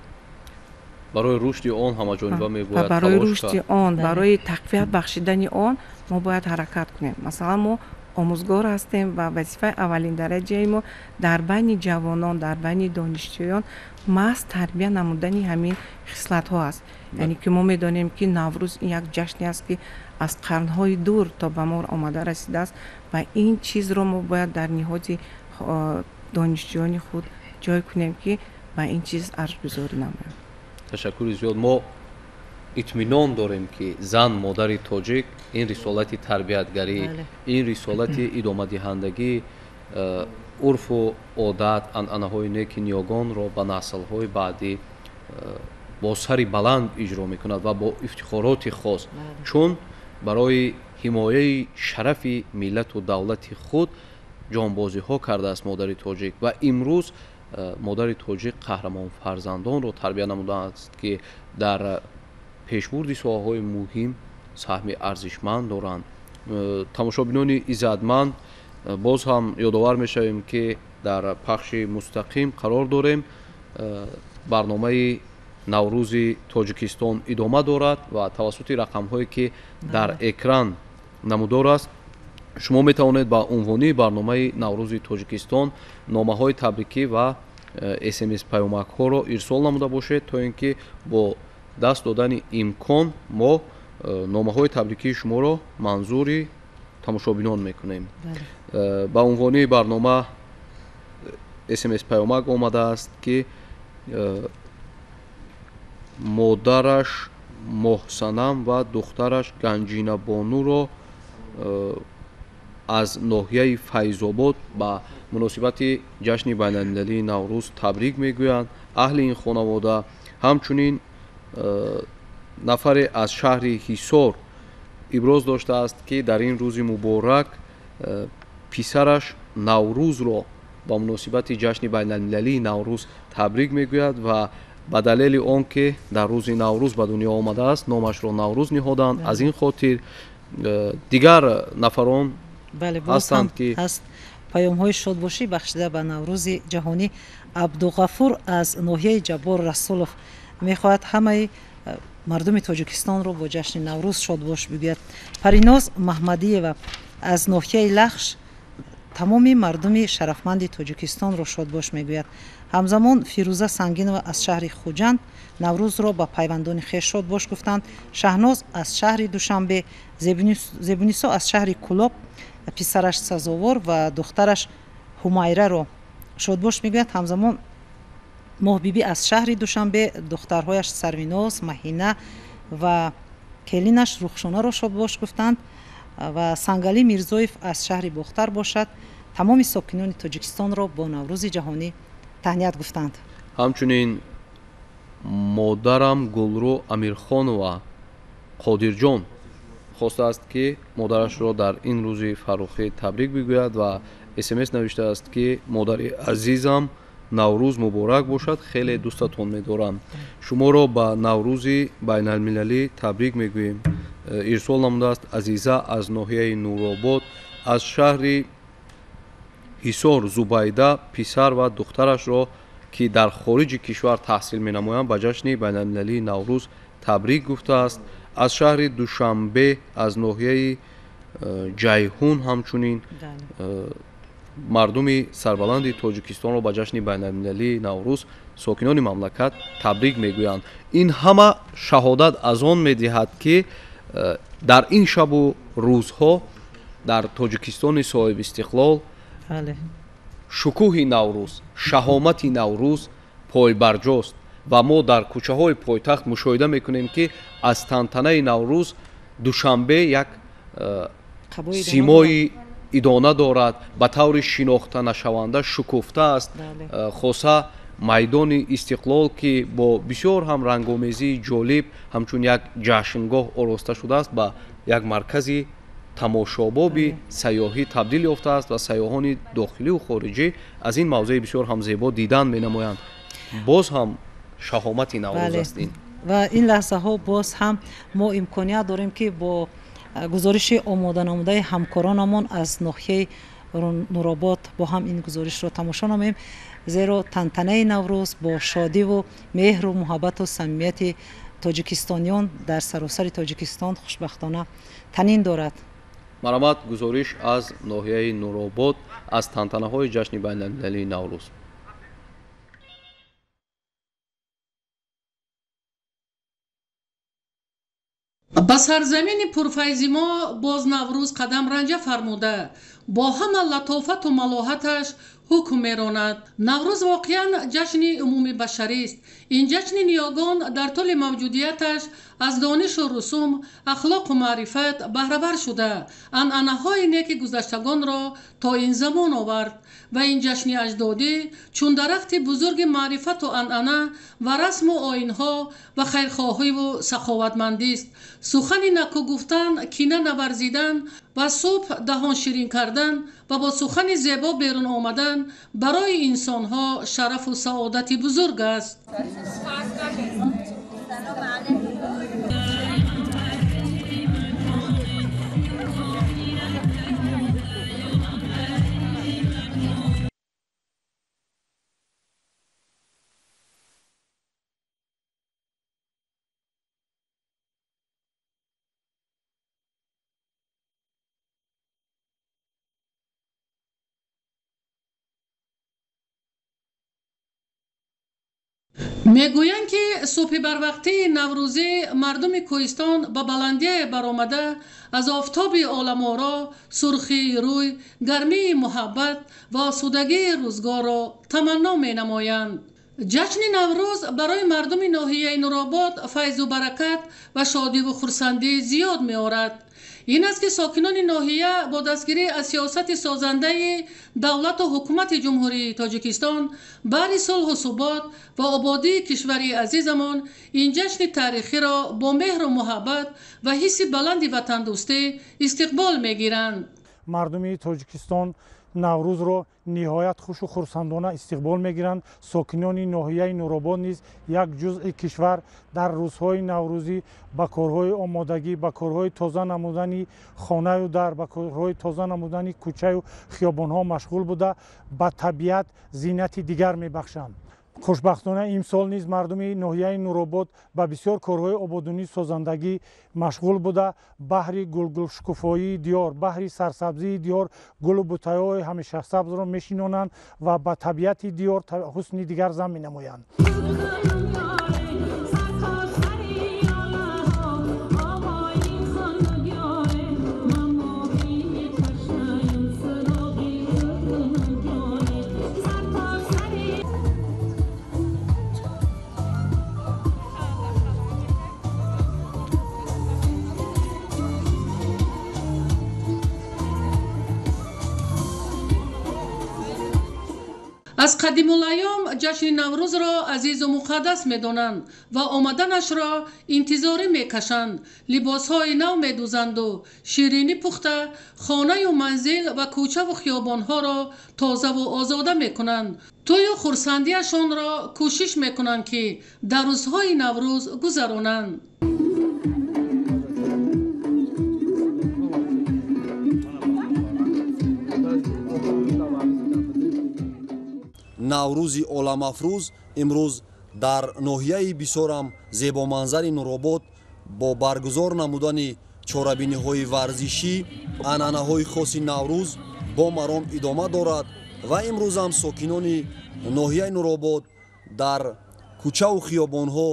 барои рушди он ҳамаҷониба мебояд. Барои рушди он, барои тақвият бахшидани он мо бояд ҳаракат кунем. Масалан, мо омӯзгор ҳастем ва вазифаи аввалин дараҷаи мо дар байни ҷавонон, дар байни донишҷӯён маҳз тарбия намудани ҳамин хислатҳо аст. Яъне ки мо медонем, ки Наврӯз ин як ҷашне аст, ки аз қарнҳои дур то ба мо омада расидааст ва ин чизро мо бояд дар ниҳоди донишҷӯёни худ ҷой кунем, ки ба ин чиз арҷгузорӣ намоем. Ташаккури зиёд. Мо итминон дорем, ки зан, модари тоҷик ин рисолати тарбиятгарӣ, ин рисолати идомадиҳандагии урфу одат, анъанаҳои неки ниёгонро ба наслҳои баъдӣ бо сари баланд иҷро мекунад ва бо ифтихороти хос, чун барои ҳимояи шарафи миллату давлати худ ҷонбозиҳо кардааст модари тоҷик. Ва имрӯз модари тоҷик қаҳрамон фарзандонро тарбия намудааст, ки дар пешбурди соҳаҳои муҳим саҳми арзишманд доранд. Тамошобинони иззатманд, боз ҳам ёдовар мешавем, ки дар пахши мустақим қарор дорем. Барномаи Наврӯзи Тоҷикистон идома дорад ва тавассути рақамҳое, ки дар экран намудор аст, шумо метавонед ба унвони барномаи Наврӯзи Тоҷикистон номаҳои табрикӣ ва смс паёмакҳоро ирсол намуда бошед, то ин ки бо даст додани имкон мо номаҳои табрикии шуморо манзури тамошобинон мекунем. Ба унвони барнома смс паёмак омадааст, ки модараш Моҳсанам ва духтараш Ганҷинабонуро аз ноҳияи Файзобод ба муносибати ҷашни байналмилалии Наврӯз табрик мегӯянд аҳли ин хонавода. Ҳамчунин нафаре аз шаҳри Ҳисор иброз доштааст, ки дар ин рӯзи муборак писараш Наврӯзро ба муносибати ҷашни байналмилалии Наврӯз табрик мегӯяд ва ба далели он ки дар рӯзи Наврӯз ба дунё омадааст, номашро Наврӯз ниҳоданд. Аз ин хотир дигар нафарон ҳастанд, ки ҳаст паёмҳои шодбошӣ бахшида ба Наврӯзи ҷаҳонӣ. Абдуғафур аз ноҳияи Ҷаббор Расулов мехоҳад ҳамаи мардуми Тоҷикистонро бо ҷашни Наврӯз шодбош бигӯяд. Париноз Маҳмадиева аз ноҳияи Лахш тамоми мардуми шарафманди Тоҷикистонро шодбош мегӯяд. Ҳамзамон Фирӯза Сангинова аз шаҳри Хуҷанд Наврӯзро ба пайвандони хеш шодбош гуфтанд. Шаҳноз аз шаҳри Душанбе, Зебунисо аз шаҳри Кӯлоб писараш Сазовор ва духтараш Ҳумайраро шодбош мегӯяд. Ҳамзамон Моҳбибӣ аз шаҳри Душанбе духтарҳояш Сарвиноз, Маҳина ва келинаш Рухшонаро шодбош гуфтанд. Ва Сангалӣ Мирзоев аз шаҳри Бохтар бошад, тамоми сокинони Тоҷикистонро бо Наврӯзи ҷаҳонӣ таҳният гуфтанд. Ҳамчунин модарам Гулрӯ Амирхонова Қодирҷон хостааст, ки модарашро дар ин рӯзи фаррухӣ табрик бигӯяд ва смс навиштааст, ки модари азизам, Наврӯз муборак бошад, хеле дӯстатон медорам, шуморо ба Наврӯзи байналмилалӣ табрик мегӯем. Ирсол намудааст Азиза аз ноҳияи Нуробод. Аз шаҳри Ҳисор Зубайда писар ва духтарашро, ки дар хориҷи кишвар таҳсил менамоянд, ба ҷашни байналмилалии Наврӯз табрик гуфтааст. Аз шаҳри Душанбе, аз ноҳияи Ҷайҳун ҳамчунин мардуми сарбаланди Тоҷикистонро ба ҷашни байналмилалии Наврӯз сокинони мамлакат табрик мегӯянд. Ин ҳама шаҳодат аз он медиҳад, ки дар ин шабу рӯзҳо дар Тоҷикистони соҳибистиқлол Шукӯҳи Наврӯз, шаҳомати Наврӯз пойбарҷост ва мо дар кӯчаҳои пойтахт мушоҳида мекунем, ки аз тантанаи Наврӯз Душанбе як симои идона дорад, ба таври шинохта нашаванда шукуфта аст. Хоса майдони Истиқлол, ки бо бисёр ҳам рангомезии ҷолиб ҳамчун як ҷашнгоҳ ороста шудааст, ба як маркази тамошобоби сайёҳӣ табдил ёфтааст ва сайёҳони дохиливу хориҷӣ аз ин мавзеи бисёр ҳам зебо дидан менамоянд. Боз ҳам шаҳомати Наврӯз аст ин. Ва ин лаҳзаҳо боз ҳам мо имконият дорем, ки бо гузориши омоданамудаи ҳамкоронамон аз ноҳияи Нуробод бо ҳам ин гузоришро тамошо намоем, зеро тантанаи Наврӯз бо шодиву меҳру муҳаббату самимияти тоҷикистониён дар саросари Тоҷикистон хушбахтона танин дорад. Марҳамат, гузориш аз ноҳияи Нуробод аз тантанаҳои ҷашни байналмилалии Наврӯз. Ба сарзамини пурфайзи мо боз Наврӯз қадам ранҷа фармуда, бо ҳама латофату малоҳаташ ҳукм меронад. Наврӯз воқеан ҷашни умумибашарист. Ин ҷашни ниёгон дар тӯли мавҷудияташ аз донишу русум, ахлоқу маърифат баҳравар шуда, анъанаҳои неки гузаштагонро то ин замон овард ва ин ҷашни аҷдодӣ чун дарахти бузурги маърифату анъана ва расму оинҳо ва хайрхоҳиву саховатмандист. Сухани накӯ гуфтан, кина наварзидан ва субҳ даҳон ширин кардан ва бо сухани зебо берун омадан барои инсонҳо шарафу саодати бузург аст. Мегӯянд, ки субҳи барвақтии наврӯзӣ мардуми кӯҳистон ба баландие баромада, аз офтоби оламоро, сурхии рӯй, гармии муҳаббат ва осудагии рӯзгорро таманно менамоянд. Ҷашни Наврӯз барои мардуми ноҳияи Нуробод файзу баракат ва шодиву хурсандӣ зиёд меорад. Ин аст, ки сокинони ноҳия бо дастгирӣ аз сиёсати созандаи давлату ҳукумати Ҷумҳурии Тоҷикистон баҳри сулҳу субот ва ободии кишвари азизамон ин ҷашни таърихиро бо меҳру муҳаббат ва ҳисси баланди ватандӯстӣ истиқбол мегиранд. Мардуми Тоҷикистон Наврӯзро ниҳоят хушу хурсандона истиқбол мегиранд. Сокинони ноҳияи Нуробод низ як ҷузъи кишвар дар рӯзҳои наврӯзӣ ба корҳои омодагӣ, ба корҳои тоза намудани хонаю дар, ба корҳои тоза намудани кӯчаю хиёбонҳо машғул буда, ба табиат зинати дигар мебахшанд. Хушбахтона имсол низ мардуми ноҳияи Нуробод ба бисёр корҳои ободонӣ созандагӣ машғул буда, баҳри гулгулшукуфоии диёр, баҳри сарсабзии диёр гулу бутаҳои ҳамешасабзро мешинонанд ва ба табиати диёр ҳусни дигар зам менамоянд. Аз қадимулайём ҷашни Наврӯзро азизу муқаддас медонанд ва омаданашро интизорӣ мекашанд. Либосҳои нав медӯзанду ширинӣ пухта, хонаю манзил ва кӯчаву хиёбонҳоро тозаву озода мекунанд. Тӯю хурсандиашонро кӯшиш мекунанд, ки дар рӯзҳои Наврӯз гузаронанд. Наврӯзи оламафрӯз имрӯз дар ноҳияи бисёрам зебоманзари Нуробод бо баргузор намудани чорабиниҳои варзишӣ, анъанаҳои хоси Наврӯз бо маром идома дорад ва имрӯзам сокинони ноҳияи Нуробод дар кӯчаву хиёбонҳо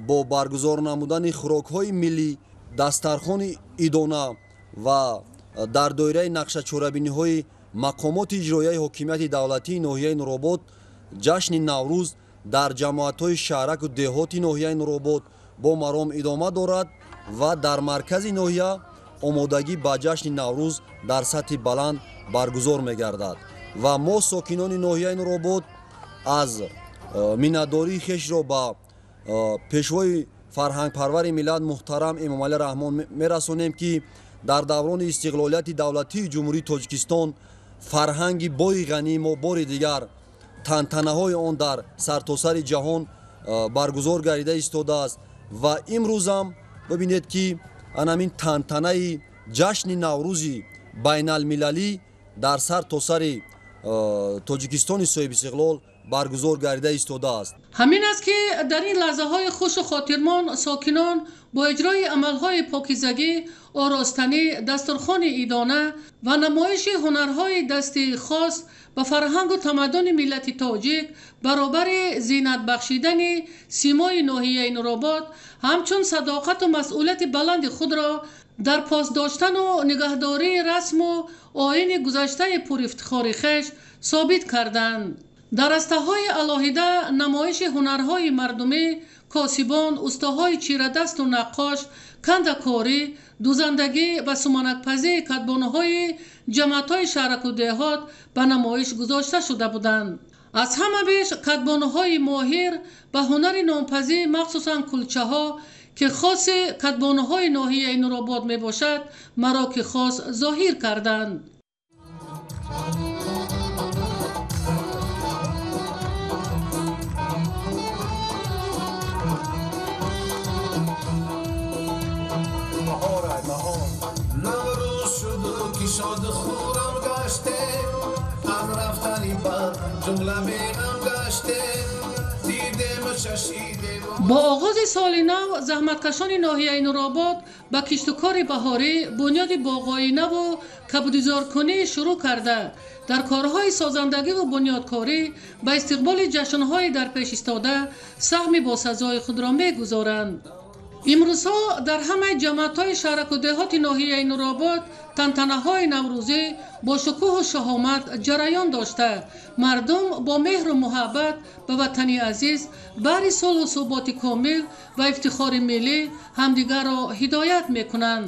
бо баргузор намудани хӯрокҳои миллӣ, дастархони идона ва дар доираи нақшачорабиниҳои Мақомоти иҷроияи ҳокимияти давлатии ноҳияи Нуробод ҷашни Наврӯз дар ҷамоатҳои шаҳраку деҳоти ноҳияи Нуробод бо маром идома дорад ва дар маркази ноҳия омодагӣ ба ҷашни Наврӯз дар сатҳи баланд баргузор мегардад ва мо сокинони ноҳияи Нуробод аз миннатдории хешро ба пешвои фарҳангпарвари миллат муҳтарам Эмомалӣ Раҳмон мерасонем, ки дар даврони истиқлолияти давлатии Ҷумҳурии Тоҷикистон фарҳанги бои ғании мо бори дигар тантанаҳои он дар сартосари ҷаҳон баргузор гардида истодааст ва имрӯзам бибинед, ки анамин тантанаи ҷашни Наврӯзи байналмилалӣ дар сартосари Тоҷикистони соҳибистиқлол баргузор гардида истодааст. Ҳамин аст, ки дар ин лаҳзаҳои хушу хотирмон сокинон бо иҷрои амалҳои покизагӣ, оростанӣ, дастурхони идона ва намоиши ҳунарҳои дастии хос ба фарҳангу тамаддуни миллати тоҷик баробари зинат бахшидани симои ноҳияи Нуробод, ҳамчун садоқату масъулияти баланди худро дар пос доштану нигаҳдории расму оини гузаштаи пурифтихори хеш собит карданд. Дар растаҳои алоҳида намоиши ҳунарҳои мардумӣ, косибон, устоҳои чирадасту наққош, кандакорӣ, дузандагӣ ва суманакпазии кадбонуҳои ҷамоатҳои шаҳраку деҳот ба намоиш гузошта шуда буданд. Аз ҳама беш кадбонуҳои моҳир ба ҳунари нонпазӣ, махсусан кулчаҳо, ки хоси кадбонуҳои ноҳияи Нуробод мебошад, мароки хос зоҳир карданд. Бо оғози соли нав заҳматкашони ноҳияи Нуробод ба киштукори баҳорӣ, бунёди боғҳои наву кабудизоркунӣ шурӯъ карда, дар корҳои созандагиву бунёдкорӣ ба истиқболи ҷашнҳои дар пеш истода саҳми босазои худро мегузоранд. Имрӯзҳо дар ҳамаи ҷамоатҳои шаҳраку деҳоти ноҳияи Нуробод тантанаҳои наврӯзӣ бо шукӯҳу шаҳомат ҷараён дошта, мардум бо меҳру муҳаббат ба ватани азиз, баҳри сулҳу суботи комил ва ифтихори миллӣ ҳамдигарро ҳидоят мекунанд,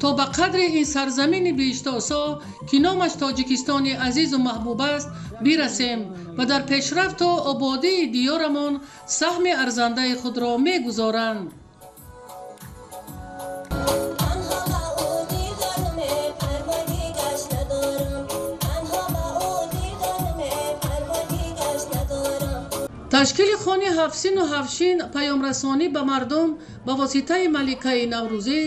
то ба қадри ин сарзамини биҳиштосо, ки номаш Тоҷикистони азизу маҳбуб аст, бирасем ва дар пешрафту ободии диёрамон саҳми арзандаи худро мегузоранд. Ташкили хони ҳафсину ҳафшин, паёмрасонӣ ба мардум ба воситаи маликаи наврӯзӣ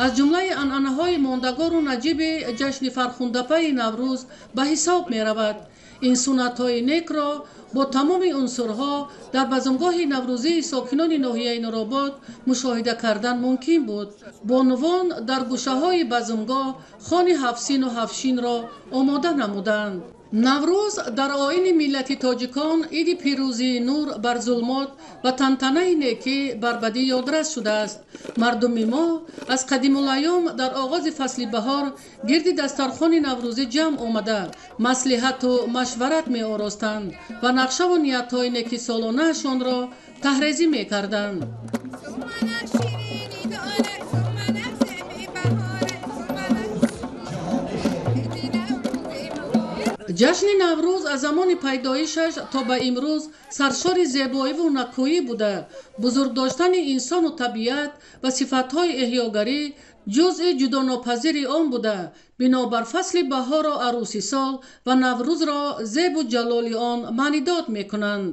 аз ҷумлаи анъанаҳои мондагору наҷиби ҷашни фархундапаи Наврӯз ба ҳисоб меравад. Ин суннатҳои некро бо тамоми унсурҳо дар базмгоҳи наврӯзии сокинони ноҳияи Нуробод мушоҳида кардан мумкин буд. Бонувон дар гӯшаҳои базмгоҳ хони ҳафсину ҳафшинро омода намуданд. Наврӯз дар оини миллати тоҷикон иди пирӯзии нур бар зулмот ва тантанаи некӣ бар бадӣ ёдрас шудааст. Мардуми мо аз қадимулайём дар оғози фасли баҳор гирди дастархони наврӯзӣ ҷамъ омада, маслиҳату машварат меоростанд ва нақшаву ниятҳои некисолонаашонро таҳрезӣ мекарданд. Ҷашни Наврӯз аз замони пайдоишаш то ба имрӯз саршори зебоиву накӯӣ буда, бузург доштани инсону табиат ва сифатҳои эҳёгарӣ ҷузъи ҷудонопазири он буда, бинобар фасли баҳорро арӯси сол ва Наврӯзро зебу ҷалоли он маънидод мекунанд.